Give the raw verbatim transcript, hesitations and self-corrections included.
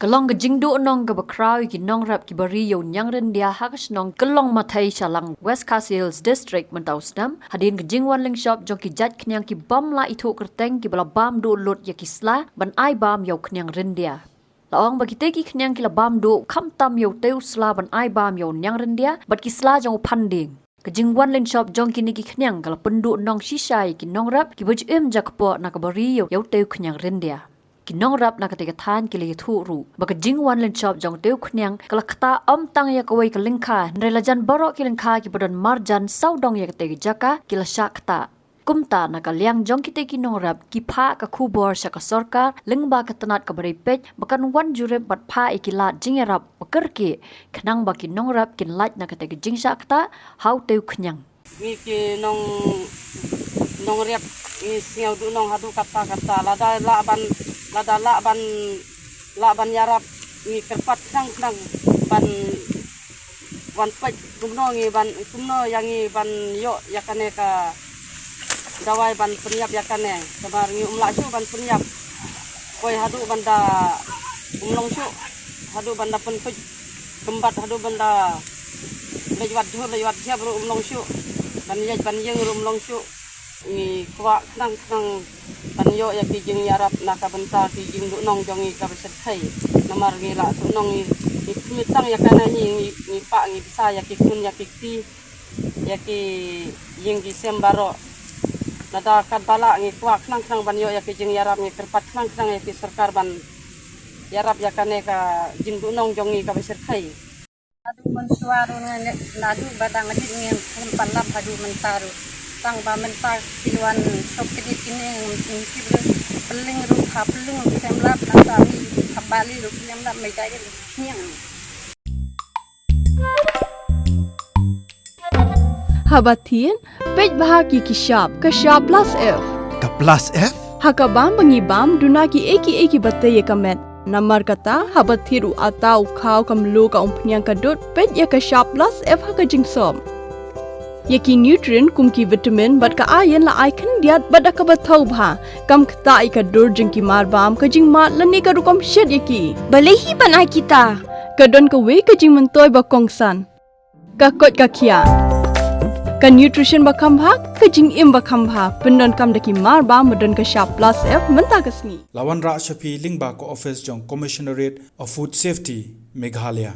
Ka long ka jingduhnong kaba khraw ïa ki nongrep kiba ri ïa u niang ryndia ha ka shnong Kyllong Mathei Shalang, West Khasi Hills District mynta u snem, hadien ka jingwan lyngshop jong ki jait khñiang ki bym lah ithuh kyrteng kiba la bam duh lut ïa ki sla ban ai bam ïa u khñiang ryndia. La ong ba kitei ki khñiang ki la bam duh khamtam ïa utei u sla ban ai bam ïa u niang ryndia bad ki sla jong u phandieng. Ka jingwan lyngshop jong kine ki khñiang ka la pynduhnong shisha ïa ki nongrep kiba ju im jakpoh na kaba ri ïa utei u khñiang ryndia. Ki nongrep na katei ka thaiñ ki la ïathuh ruh ba ka jingwan lyngshop jong utei u khñiang ka la ktah ym tang ïa kawei ka lyngkha, hynrei la jan baroh ki lyngkha kiba don marjan sawdong ïa katei ka jaka ki la shah ktah. Kumta na ka liang jong kitei ki nongrep ki phah ka khubor sha ka sorkar lyngba ka tnat kaba ri peit ba kan wan jurip bad phah ïa ki lad jingïarap ba kyrkieh khnang ba ki nongrep kin lait na katei ka jingshah ktah ha utei u khñiang. Ngi ki nong nongrep ngi sngew duhnong haduh katta katta, lada lah ban, lada lah ban, lah ban ïarap ngi kyrpad khnang khnang ban wan peit kumno ngi ban, kumno ïa ngi ban ïoh ïa kane ka dawai ban pynïap ïa kane. Namar ngi ym lah shuh ban pynïap. Poi haduh ban da ym long shuh, haduh ban da pynpeit kymbat, haduh ban da leit wad jhur leit wad jhiap ruh ym long shuh, ban ïaid ban ïeng ruh ym long shuh. Ngi kwah khnang khnang ban ïoh ïa ki jingïarap na ka bynta ki jingduhnong jong ngi kaba shyrkhei. Namar ngi la duhnong ngi, ngi khmih tang ïa kane, ngi, ngi, ngi pah ngi bsa ïa ki khun ïa ki kti, ïa ki ïing ki sem baroh. Lada katba lah ngi kwah khnang khnang ban ïoh ïa ki jingïarap, ngi kyrpad khnang khnang ïa ki sorkar ban ïarap ïa kane ka jingduhnong jong ngi kaba shyrkhei. Naduh mynshuwa ruh ngi ne, naduh ba dang rit ngi khlem pat lap haduh mynta ruh. Tang ba mynta ki wan shop kine kine ngi tip ruh, pylling ruh ha pylling khlem lap, nangta mi ha bali ruh khlem lap, me dai ruh niang. Haba thied, peit bha ki ki shap, ka shap plus F. Ka plus F? Ha ka bam ba ngi bam, duna ki ei ki ei kiba tei ïa ka met. Namar kata, haba thied u atta, u khaw, ka mluh, ka umphniang, ka dud, peit ïa ka shap plus F ha ka jingsop. Ïa ki nutrient kum ki vitamin bad ka iron la ai khyndiat bad da kaba thaw bha. Kam ktah ïa ka dur jong ki mar bam, ka jingmad lane ka rukom shet ïa ki. Balei hi ban ai kita? Ka don kawei ka jingmyntoi ba kongsan. Ka koit ka khiah. Ka nutrition ba kham bha, ka jingim ba kham bha, pyndonkam da ki mar bam ba don ka shap plus F mynta ka sngi. La wanrah sha phi lyngba ka office jong Commissionerate of Food Safety, Meghalaya.